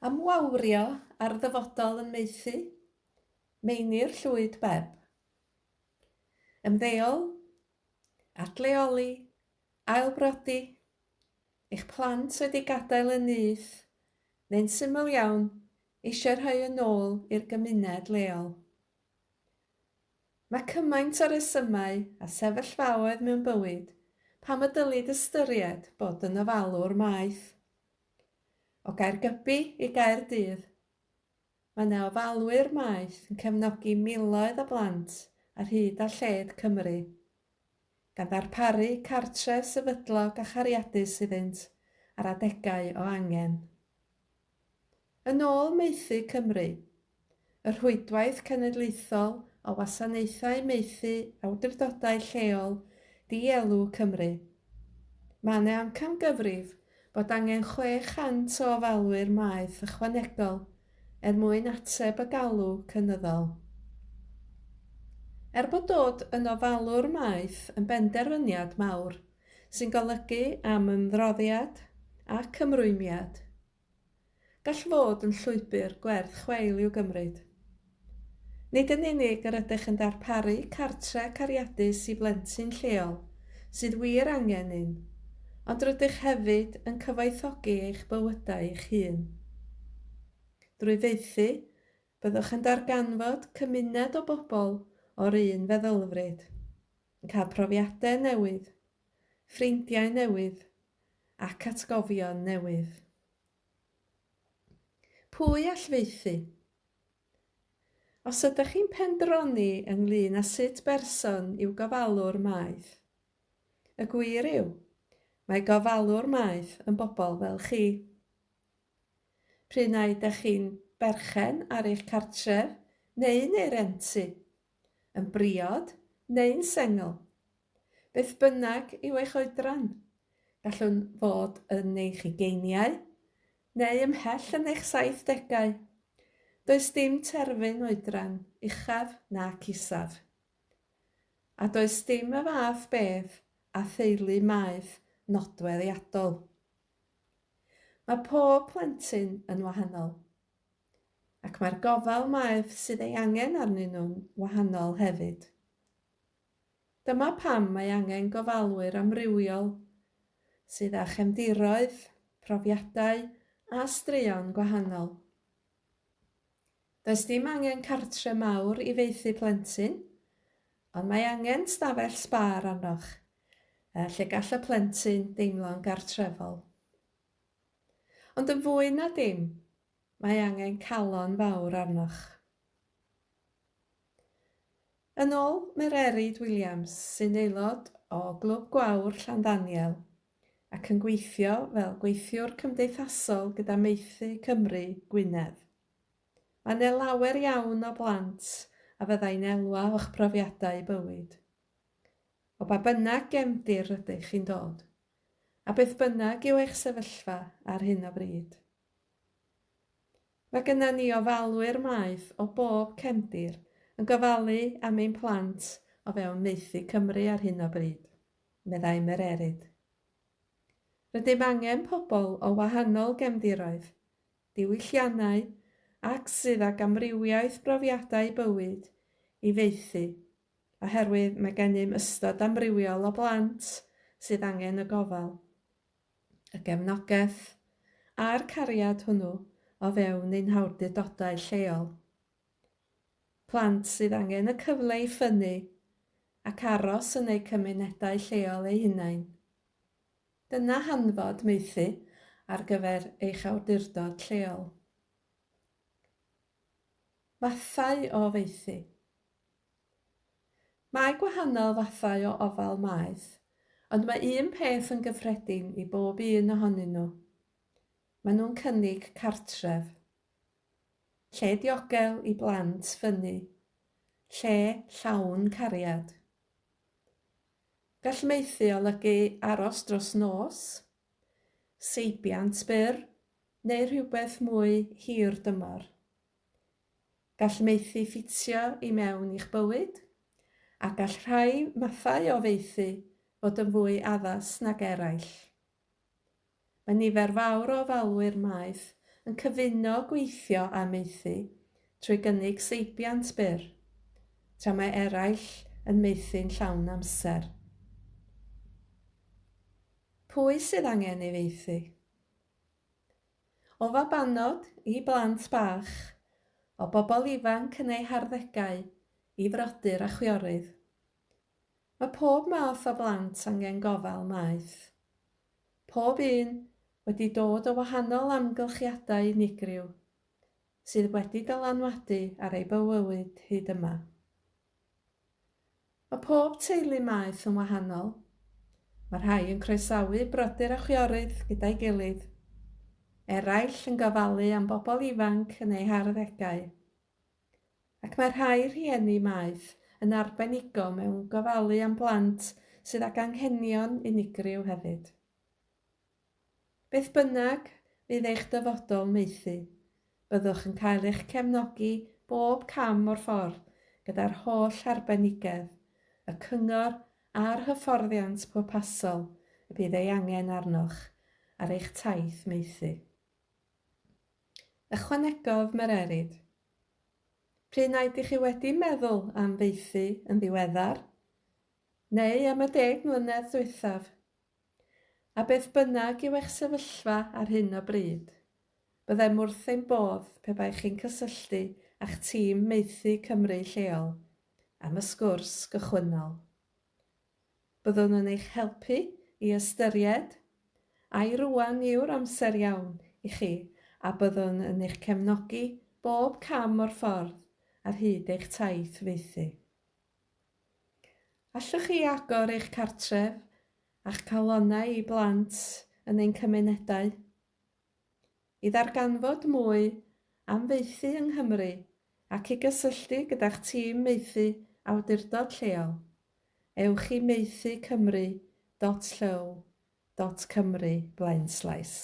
Am wawrio ar ddyfodol yn maethu? Meinir Llwyd Bebb. Ymddeol? Adleoli? Ailbrodi? Eich plant wedi gadael y nyth, neu'n syml iawn, eisiau rhoi yn ôl i'r gymuned leol. Mae cymaint o resymau a sefyllfaoedd mewn bywyd pam y dylid ystyried bod yn ofalwr maeth. O Gaergybi i Gaerdydd, mae 'na ofalwyr maeth yn cefnogi miloedd o blant ar hyd a lled Cymru, gan ddarparu cartref sefydlog a chariadus iddynt ar adegau o angen. Yn ôl Maethu Cymru, y rhwydwaith cenedlaethol o wasanaethau maethu awdurdodau lleol di-elw Cymru, mae 'na amcangyfrif bod angen 600 o ofalwyr maeth ychwanegol er mwyn ateb y galw cynyddol. Er bod dod yn ofalwr maeth yn benderfyniad mawr, sy'n golygu am ymdroddiad ac ymrwymiad, Gall fod yn llwybr gwerth chweil i'w gymryd. Nid yn unig yr ydych yn darparu cartre cariadus i blentyn lleol sydd wir angen un, ond rydych hefyd yn cyfoethogi eich bywydau eich hun. Drwy faethu, byddwch yn darganfod cymuned o bobl o'r un feddylfryd, yn cael profiadau newydd, ffrindiau newydd ac atgofion newydd. Pwy all faethu? Os ydych chi'n pendroni ynglŷn â sut berson yw gofalwr maeth, y gwir yw, mae gofalwr maeth yn bobl fel chi. Pryn ai dych chi'n berchen ar eich cartref neu'n ei rentu, yn briod neu'n sengl, beth bynnag yw eich oedran, gallwn fod yn eich ugeiniau neu ymhell yn eich saithdegau. Does dim terfyn oedran uchaf nac isaf. A does dim y fath beth â theulu maeth nodweddiadol. Mae pob plentyn yn wahanol. Ac mae'r gofal maeth sydd ei angen arnyn nhw'n wahanol hefyd. Dyma pam mae angen gofalwyr amrywiol sydd â chefndiroedd, profiadau a straeon gwahanol. Does dim angen cartre mawr i faethu plentyn, ond mae angen stafell sbâr arnoch, lle gall y plentyn deimlo'n gartrefol. Ond yn fwy na dim, mae angen calon fawr arnoch. Yn ôl Mererid Williams, sy'n aelod o Glwb Gwawr Llanddaniel ac yn gweithio fel gweithiwr cymdeithasol gyda Maethu Cymru Gwynedd, mae 'ne lawer iawn o blant a fyddai'n elwa o'ch profiadau bywyd. O ba bynnag gefndir rydych chi'n dod, a beth bynnag yw eich sefyllfa ar hyn o bryd. Mae gynna ni ofalwyr maeth o bob cefndir yn gofalu am ein plant o fewn Maethu Cymru ar hyn o bryd, meddai Mererid. Rydym angen pobl o wahanol gefndiroedd, diwylliannau ac sydd ag amrywiaeth brofiadau bywyd i faethu oherwydd mae gennym ystod amrywiol o blant sydd angen y gofal, y gefnogaeth a'r cariad hwnnw o fewn ein hawdurdodau lleol. Plant sydd angen y cyfle i ffynnu ac aros yn eu cymunedau lleol eu hunain. Dyna hanfod maethu ar gyfer eich awdurdod lleol. Mathau o faethu. Mae gwahanol fathau o ofal maeth, ond mae un peth yn gyffredin i bob un ohonyn nhw. Maen nhw'n cynnig cartref. Lle diogel i blant ffynnu. Lle llawn cariad. Gall maethu olygu aros dros nos, seibiant byr, neu rhywbeth mwy hir dymor. Gall maethu ffitio i mewn i'ch bywyd, a gall rhai mathau o faethu fod yn fwy addas nag eraill. Mae nifer fawr o ofalwyr maeth yn cyfuno gweithio a maethu trwy gynnig seibiant byr, tra mae eraill yn maethu'n llawn amser. Pwy sydd angen ei faethu? O fabanod i blant bach, o bobl ifanc yn eu harddegau i frodyr a chwiorydd. Mae pob math o blant angen gofal maeth. Pob un wedi dod o wahanol amgylchiadau unigryw sydd wedi dylanwadu ar eu bywyd hyd yma. Mae pob teulu maeth yn wahanol. Mae rhai yn croesawu brodyr a chwiorydd gyda'i gilydd, eraill yn gofalu am bobl ifanc yn eu harddegau. Ac mae rhai rhieni maeth yn arbenigo mewn gofalu am blant sydd ag anghenion unigryw hefyd. Beth bynnag fydd eich dyfodol maethu, byddwch yn cael eich cefnogi bob cam o'r ffordd gyda'r holl arbenigedd, y cyngor a'r hyfforddiant pwrpasol y bydd ei angen arnoch ar eich taith maethu. Ychwanegodd Mererid, Pryd ai dych chi wedi meddwl am faethu yn ddiweddar? Neu am y deg mlynedd dwythaf? A beth bynnag yw eich sefyllfa ar hyn o bryd, byddem wrth ein bodd pe baech chi'n cysylltu â'ch tîm Maethu Cymru lleol am y sgwrs gychwynnol. Byddwn yn eich helpu i ystyried ai rŵan yw'r amser iawn i chi a byddwn yn eich cefnogi bob cam o'r ffordd ar hyd eich taith faethu. Allwch chi agor eich cartref a'ch calonnau i blant yn ein cymunedau? I ddarganfod mwy am faethu yng Nghymru ac i gysylltu gyda'ch tîm maethu awdurdod lleol, ewch i maethucymru.llyw.cymru blaenslaes.